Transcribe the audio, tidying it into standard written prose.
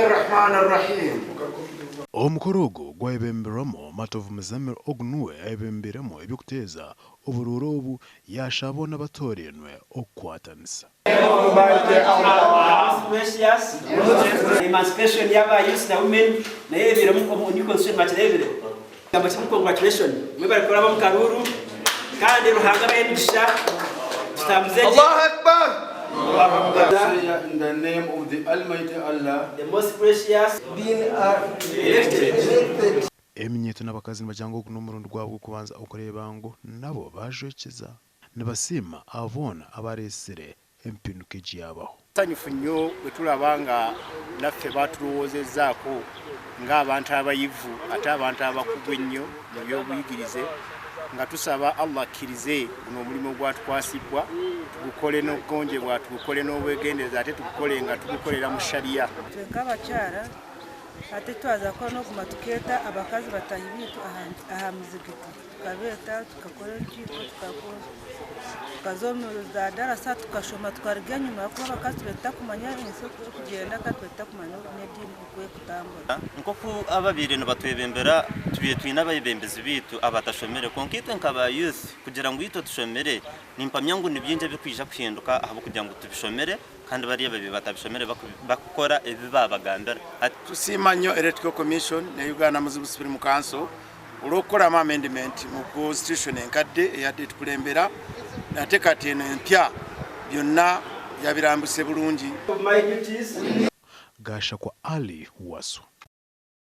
Rahman Rahim. Omukoro ogu gwayebemberwamu Matovu Muzamiru ogu nuwe ayebembeiremu eby'okuteeza oburuuru obu yaashaba boona abatoorainwe okukwatanisa. Emancipation y'aba youths na women nayo ebairemu omu new constitution bakireebire. Ekigambo kimwe congratulation mwebare kuraba omu karuuru kandi Ruhanga abahe emigisha tutambuze gye. Allahu Akbar! Say in the name of the Almighty Allah. The most gracious. Been elected. Eminyeeto n'abakazi nibagira ngu ogu n'omurundi gwabo gw'okubanza okureeba ngu nabo baajwekyeza. Nibasiima abo boona abareetsire empinduka egi yaabaho. Tusanyufu nnyo bwe tulaba nga naffe batulowoozezzaako ng'abantu abayivu ate abantu abakugu ennyo mu by'obuyigirize nga tusaba Allah akkirize guno omulimu ogwatukwasibbwa tugukole n'okugonjebwa, tugukole n'obwegendereza ate tugukole nga tugukolera mu Sharia. Itwe nk'abakyara hati twaza kukora n'okuguma tukeeta abakazi bataahi baitu aha muzigiti. Tukabeeta tukakora orukiiko tukaza omu za darasa tukashoma tukaruga enyima ahakuba abakazi tubaire tutakumanya ensi oku erikugyenda kandi tubaire tutakumanya n'ediini oku erikutambura. Nk'oku ababaire nibatwebembera tubaire twine abeebembezi baitu abatashomire kwonka itwe nka ba youth kugira ngu itwe tushomire nimpamya ngu nibingi ebirikwija kuhinduka ahabw'okugira ngu tubishomire kandi bariya ababaire batabishomire bakukora ebi baabagambira. Tusiima nnyo Electoral Commission ne Uganda Muslim Supreme Council olw'okukoramu amendment mu constitution enkadde eyadde etukulembera nate kati eno empya byonna yabirambise bulungi. Gashakwa Ali Waswa.